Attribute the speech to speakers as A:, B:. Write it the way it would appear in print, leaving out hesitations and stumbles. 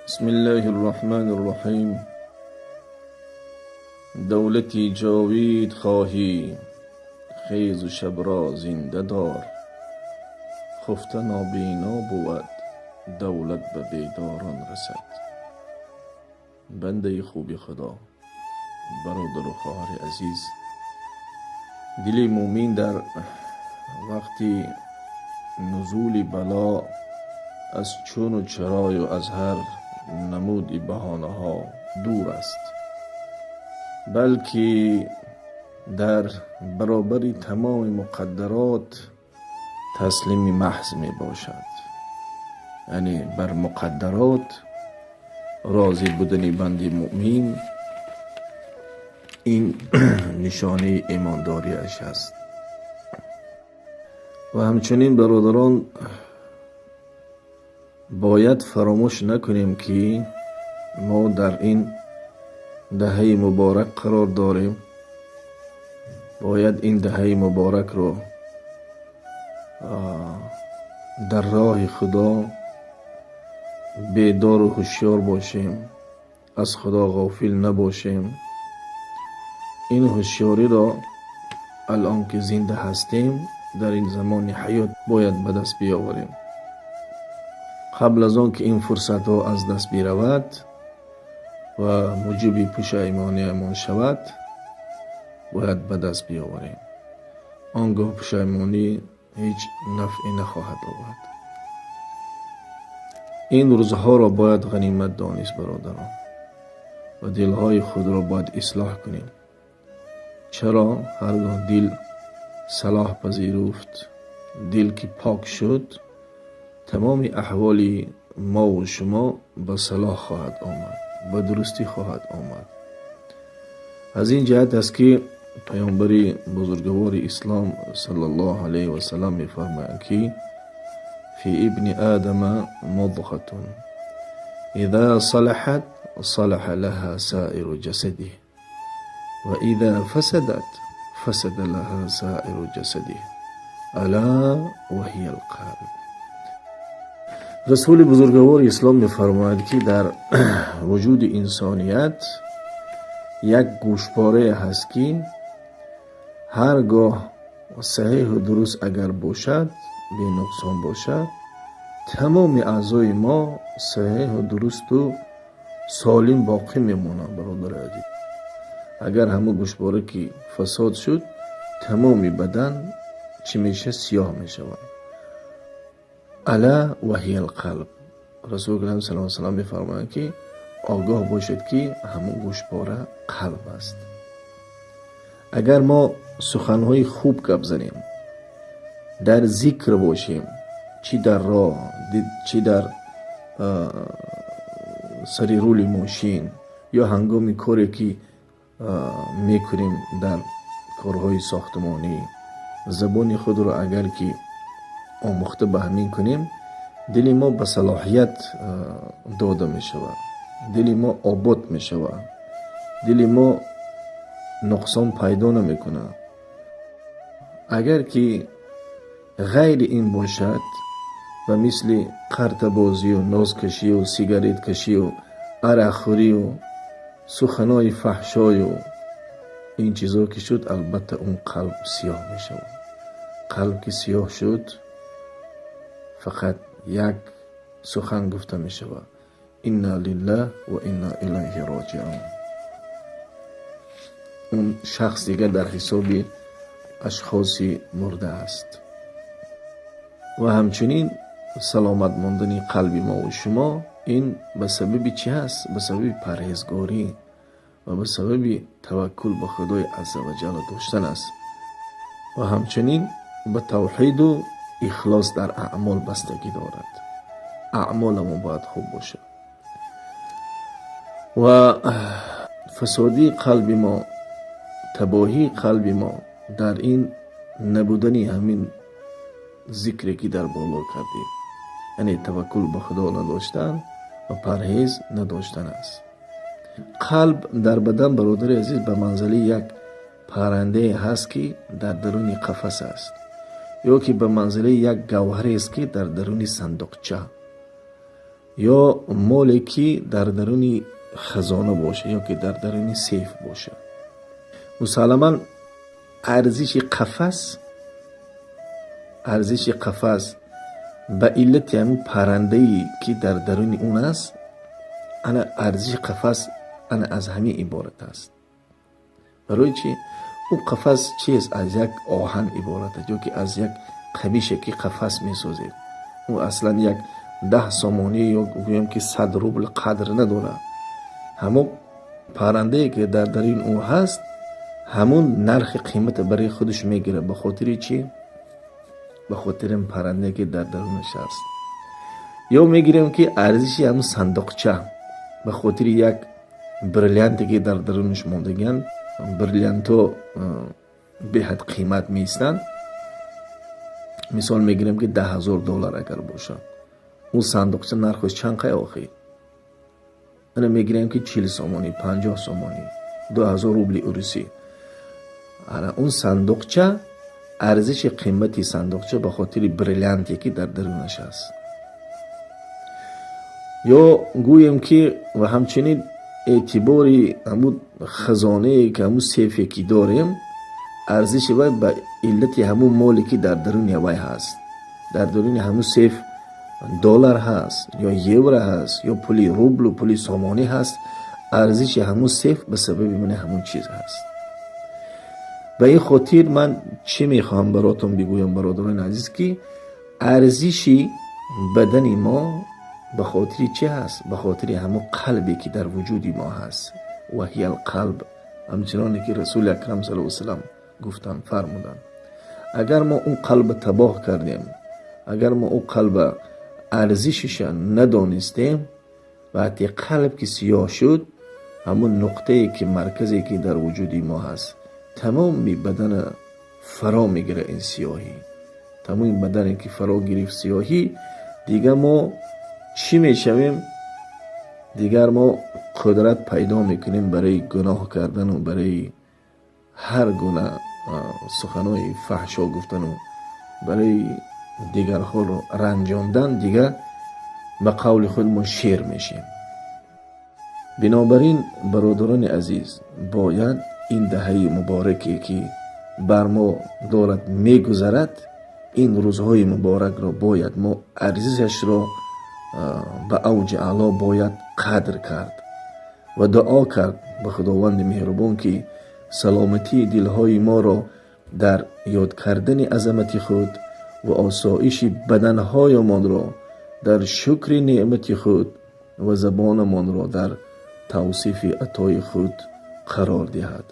A: بسم الله الرحمن الرحیم. دولتی جاوید خواهی، خیز و شب را زنده دار. خفته نابینا بود، دولت به بیداران رسد. بنده خوبی خدا، бародару хоҳари азиз, дили мӯмин дар вақти нузули бало аз чуну чарою аз ҳар намуди баҳонаҳо дур аст, балки дар баробари тамоми муқаддарот таслими маҳз мебошад. Яъне бар муқаддарот розӣ будани банди мӯмин ин нишонаи имондориаш аст. Ва ҳамчунин, бародарон, бояд фаромӯш накунем, ки мо дар ин даҳаи муборак қарор дорем. Бояд ин даҳаи муборакро дар роҳи Худо бедору ҳушёр бошем, аз Худо ғофил набошем. Ин ҳушёриро алон ки зинда ҳастем, дар ин замони ҳаёт бояд ба даст биёварем, қабл аз он ки ин фурсатҳо аз даст биравад ва муҷиби пушаймониямон шавад. Бояд ба даст биёварем, он гоҳ пушаймонӣ ҳеҷ нафъе нахоҳад овард. Ин рӯзҳоро бояд ғанимат донист, бародарон, ва дилҳои худро бояд ислоҳ кунем. Чаро? Ҳаргоҳ дил салоҳ пазируфт, дил ки пок шуд, тамоми аҳволи мову шумо ба салоҳ хоҳад омад, ба дурустӣ хоҳад омад. Аз ин ҷиҳат аст, ки паёмбари бузургвори ислом саллаллоҳу алайҳи васалам мефармоянд, ки في ابن آدم مضغة إذا صلحت صلح لها سائر جسده وإذا فسدت فسد لها سائر جسده ألا وهي القلب. Расули бузургвори ислом мефармояд, ки дар вуҷуди инсоният як гӯшпорае ҳаст, ки ҳар гоҳ саҳеҳу дуруст агар бошад, бенуқсон бошад, тамоми аъзои мо саҳеҳу дурусту солим боқӣ мемонанд. Бародари азиз, агар ҳамун гӯшпора ки фасод шуд, тамоми бадан чӣ мешавад? Сиёҳ мешавад. ألا وهي القلب. Расули акрам саллаллоҳу салам мефармоянд, ки огоҳ бошед, ки ҳамун гӯшпора қалб аст. Агар мо суханҳои хуб гап занем, дар зикр бошем, чӣ дар роҳ, чӣ дар сари рули мошин ё ҳангоми коре ки мекунем, дар корҳои сохтмонӣ, забони худро агар ки омӯхта ба ҳамин кунем, дили мо ба салоҳият дода мешавад, дили мо обод мешавад, дили мо нуқсон пайдо намекунад. Агар ки ғайри ин бошад, ба мисли қартабозию нозкашию сигареткашию арақхӯрию суханои фаҳшою ин чизо ки шуд, албатта, он қалб сиёҳ мешавад. Қалб ки сиёҳ шуд, фақат як сухан гуфта мешавад: إنا لله وإنا إليه راجعون. Он шахс дигар дар ҳисоби ашхоси мурда аст. Ва ҳамчунин саломат мондани қалби мову шумо ин ба сабаби чӣ ҳаст? Ба сабаби парҳезгорӣ ва ба сабаби таваккул ба Худои азза ва ҷалла доштан аст ва ҳамчунин ба тавҳиду ихлос дар аъмол бастагӣ дорад. Аъмоламон бояд хуб бошад. Ва фасодии қалби мо, табоҳии қалби мо дар ин набудани ҳамин зикре, ки дар боло кардем, яъне таваккул ба Худо надоштан ва парҳез надоштан аст. Қалб дар бадан, бародари азиз, ба манзилаи як паррандае ҳаст, ки дар даруни қафас аст, ё ки ба манзилаи як гавҳарест, ки дар даруни сандуқча. Ё моле ки дар даруни хазона бошад ё ки дар даруни сейф бошад. Мусалламан, арзиши қафас ба иллати ҳамин паррандае ки дар даруни он аст, ана арзиши қафас ана аз ҳамин иборат аст. Барои чи? Ӯ қафас чист? Аз як оҳан иборат аст ё ки аз як қамише ки қафас месозем. Ӯ аслан як 10 сомонӣ ё гӯем ки 100 рубл қадр надорад. Ҳамон паррандае ки дар даруни ӯ ҳаст, ҳамун нархи қимата барои худаш мегирад. Ба хотири чӣ? Ба хотири паррандае ки дар дарунаш аст. Ё мегирем ки арзиши ҳамун сандуқча ба хотири як бриллианте ки дар дарунаш мондагианд. Бриллиантҳо беҳад қимат меистанд. Мисол мегирем ки 10 000 доллар агар бошад, ӯ сандуқча нархаш чанд қай охир? Ана мегирем ки 40 сомонӣ, 50 сомонӣ, 2000 рубли урусӣ. Ана он сандуқча, арзиши қимати сандуқча ба хотири бриллианте ки дар дарунаш аст. Ё гӯем ки ва ҳамчунин эътибори ҳамун хазонае ки, ҳамун сейфе ки дорем, арзиши вай ба иллати ҳамун моле ки дар даруни вай ҳаст. Дар даруни ҳамун сейф доллар ҳаст ё евро ҳаст ё пули рублу пули сомонӣ ҳаст, арзиши ҳамун сейф ба сабаби мани ҳамун чиз ҳаст. Ба ин хотир ман чӣ мехоҳам баротон бигӯям, бародарони азиз, ки арзиши бадани мо ба хотири чӣ ҳаст? Ба хотири ҳамун қалбе ки дар вуҷуди мо ҳаст. وهي القلب. Ҳамчуноне ки Расули Акрам саллаллоҳу васалам гуфтанд, фармуданд, агар мо он қалба табоҳ кардем, агар мо он қалба арзишиша надонистем, вақте қалб ки сиёҳ шуд, ҳамун нуқтае ки, марказе ки дар вуҷуди мо ҳаст, тамоми бадана фаро мегирад ин сиёҳӣ. Тамоми бадане ки фаро гирифт сиёҳӣ, дигар мо чӣ мешавем? Дигар мо қудрат пайдо мекунем барои гуноҳ кардану барои ҳар гуна суханои фаҳшо гуфтану барои дигарҳоро ранҷондан. Дигар ба қавли худ мо шер мешем. Бинобар ин, бародарони азиз, бояд ин даҳаи мубораке ки бар мо дорад мегузарад, ин рӯзҳои муборакро бояд мо арзишашро ба авҷи аъло бояд қадр кард ва дуо кард ба Худованди меҳрубон, ки саломатии дилҳои моро дар ёд кардани азамати худ ва осоиши баданҳоямонро дар шукри неъмати худ ва забонамонро дар тавсифи атои худ қарор диҳад.